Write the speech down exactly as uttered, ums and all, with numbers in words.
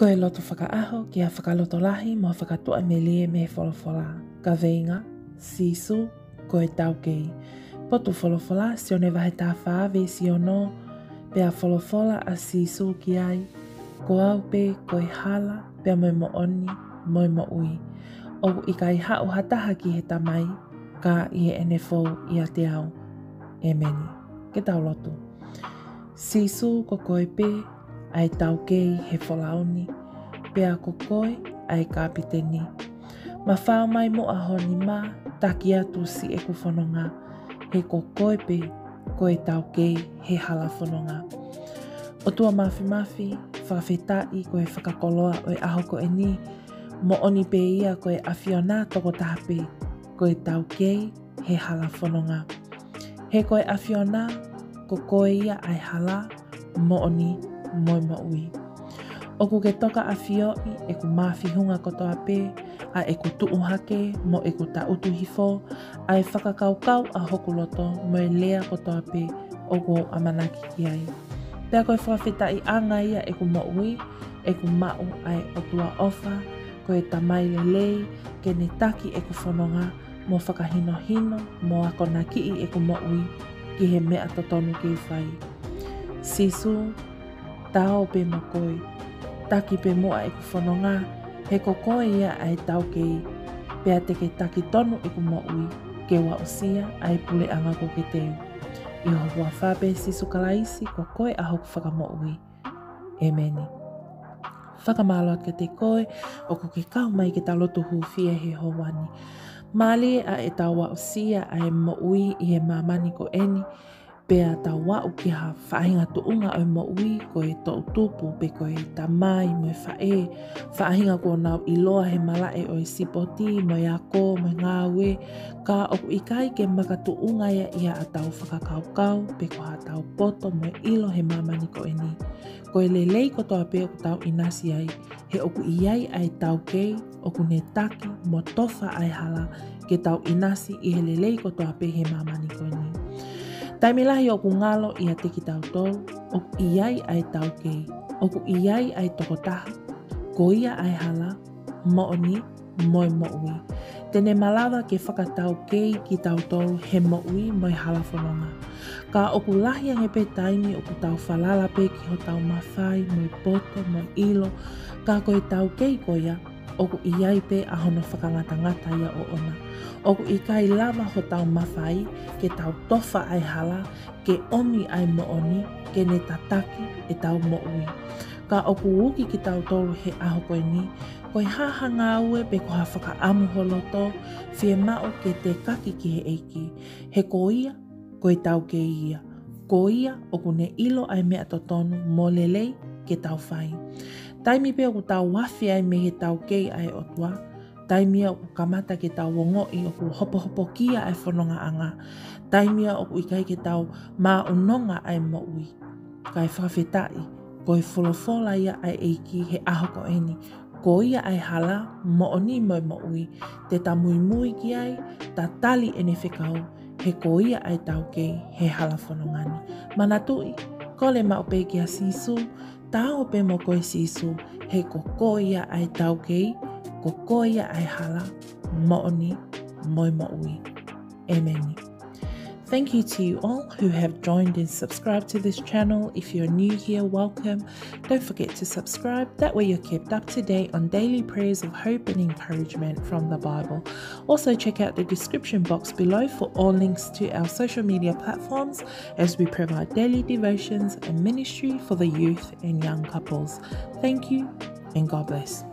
Ko e lotu fakaʻaho ki ha fakalotolahi mo ha fakatuʻamelie mei he folofola. Kaveinga: Sīsū ko e taukei. Potu folofola: Sione vahe taha fā veesi ono. Pea folofola ʻa Sīsū ki ai: Ko au pē ko e hala, pea mo e moʻoni, mo e moʻui. ʻOku ʻikai haʻu ha taha ki he Tamai, ka ʻi heʻene fou ʻiate au. ʻEmeni. Ke tau lotu. Sīsū, ko koe pē ʻa e taukei he folau ni, pea ko koe ʻa e kapiteni. Mafao mai muʻa ho nima, taki atu siʻeku fononga, he ko koe pē ko e taukei he hala fononga. ʻOtua Māfimafi, fakafetaʻi ko e fakakoloa ʻo e ʻaho ko eni, moʻoni pē ia ko e ʻAfiona tokotaha pē ko e taukei he hala fononga. He ko e ʻAfiona, ko koe ia ʻa e hala, moʻoni, mo e moʻui. ʻOku ke toka ʻafioʻi ʻeku māfihunga kotoa pē, ʻa ʻeku tuʻu hake mo ʻeku taʻutu hifo, ʻa e fakakaukau ʻa hoku loto mo e lea kotoa pē ʻoku ou ʻamanaki ki ai. Pea ko e fakafetaʻiʻanga ia ʻeku moʻui, ʻeku maʻu ʻa e ʻOtua ʻofa, ko e Tamai lelei, ke ne taki ʻeku fononga, mo fakahinohino, mo akonakiʻi ʻeku moʻui ki he meʻa totonu ke fai. Sīsū, tā ō pē mo koe, taki pē muʻa ʻeku fononga, he ko koe ia ʻa e taukei, pea te ke taki tonu ʻeku moʻui, ke u aʻusia ʻa e puleʻanga kuo ke teu. ʻI ho huafa pē Sīsū Kalaisi, ko koe ʻa hoku Fakamoʻui. ʻEmeni. Fakamālō atu kiate koe ʻoku ke kau mai ke tau lotu hūfia he houa ni. Mālie ʻa ʻetau aʻusia ʻa e moʻui ʻi he māmani ko eni, pea tau aʻu ki ha faʻahinga tuʻunga ʻo e moʻui, ko e toʻutupu pe ko e tamai mo e faʻē, faʻahinga kuo nau ʻiloa he malaʻe ʻo e sipoti mo e ako mo e ngāue, ka ʻoku ʻikai ke makatuʻunga ia ʻi haʻatau fakakaukau pe ko haʻatau poto mo e ʻilo he māmani ko eni. Ko e lelei kotoa pē ʻoku tau ʻinasi ai, he ʻoku ʻi ai ʻa e taukei ʻoku ne taki mo tofa ʻa e hala ke tau ʻinasi ʻi he lelei kotoa pē he māmani ko eni. Taimi lahi ʻoku ngalo ʻiate kitautolu ʻoku ʻi ai ʻa e taukei, ʻoku ʻi ai ʻa e tokotaha, ko ia ʻa e hala, moʻoni, mo e moʻui. Te ne malava ke fakataukei kitautolu he moʻui mo e hala fononga. Ka ʻoku lahi ange pē taimi ʻoku tau falala pē ki hotau mafai mo e poto mo e ʻilo, ka ko e taukei ko ia ʻoku ʻi ai pē ʻa hono fakangatangata ia ʻoʻona. ʻOku ʻikai lava hotau mafai ke tau tofa ʻa e hala, ke ʻomi ʻa e moʻoni ke ne tataki ʻetau moʻui. Ka ʻoku uki kitautolu he ʻaho ko eni, ko e hā ha ngāue pe ko ha fakaʻamu ho loto, fiemaʻu ke tekaki ki he ʻEiki. He ko ia, ko e taukei ia. Ko ia ʻoku ne ʻilo ʻa e meʻa totonu mo lelei ke tau fai. Taimi pē ʻoku tau afe ai mei he taukei ʻa e ʻOtua, taimi ia ʻoku kamata ke tau ongoʻi ʻoku hopohopokia ʻa e fonongaʻanga. Taimi ia ʻoku ʻikai ke tau māʻononga ʻa e moʻui. Kae fakafetaʻi, ko e folofola ia ʻa e ʻEiki he ʻaho ko eni. Ko ia ʻa e hala, moʻoni mo e moʻui. Te ta muimui ki ai, ta tali ʻene fekau, he ko ia ʻa e taukei he hala fononga ni. Manatuʻi, kole maʻu pē kia Sīsū, tā ō pē mo koe Sīsū, he ko koe ia ʻa e taukei, ko koe ia ʻa e hala, moʻoni, mo e moʻui. ʻEmeni. Thank you to you all who have joined and subscribed to this channel. If you're new here, welcome. Don't forget to subscribe. That way you're kept up to date on daily prayers of hope and encouragement from the Bible. Also, check out the description box below for all links to our social media platforms as we provide daily devotions and ministry for the youth and young couples. Thank you and God bless.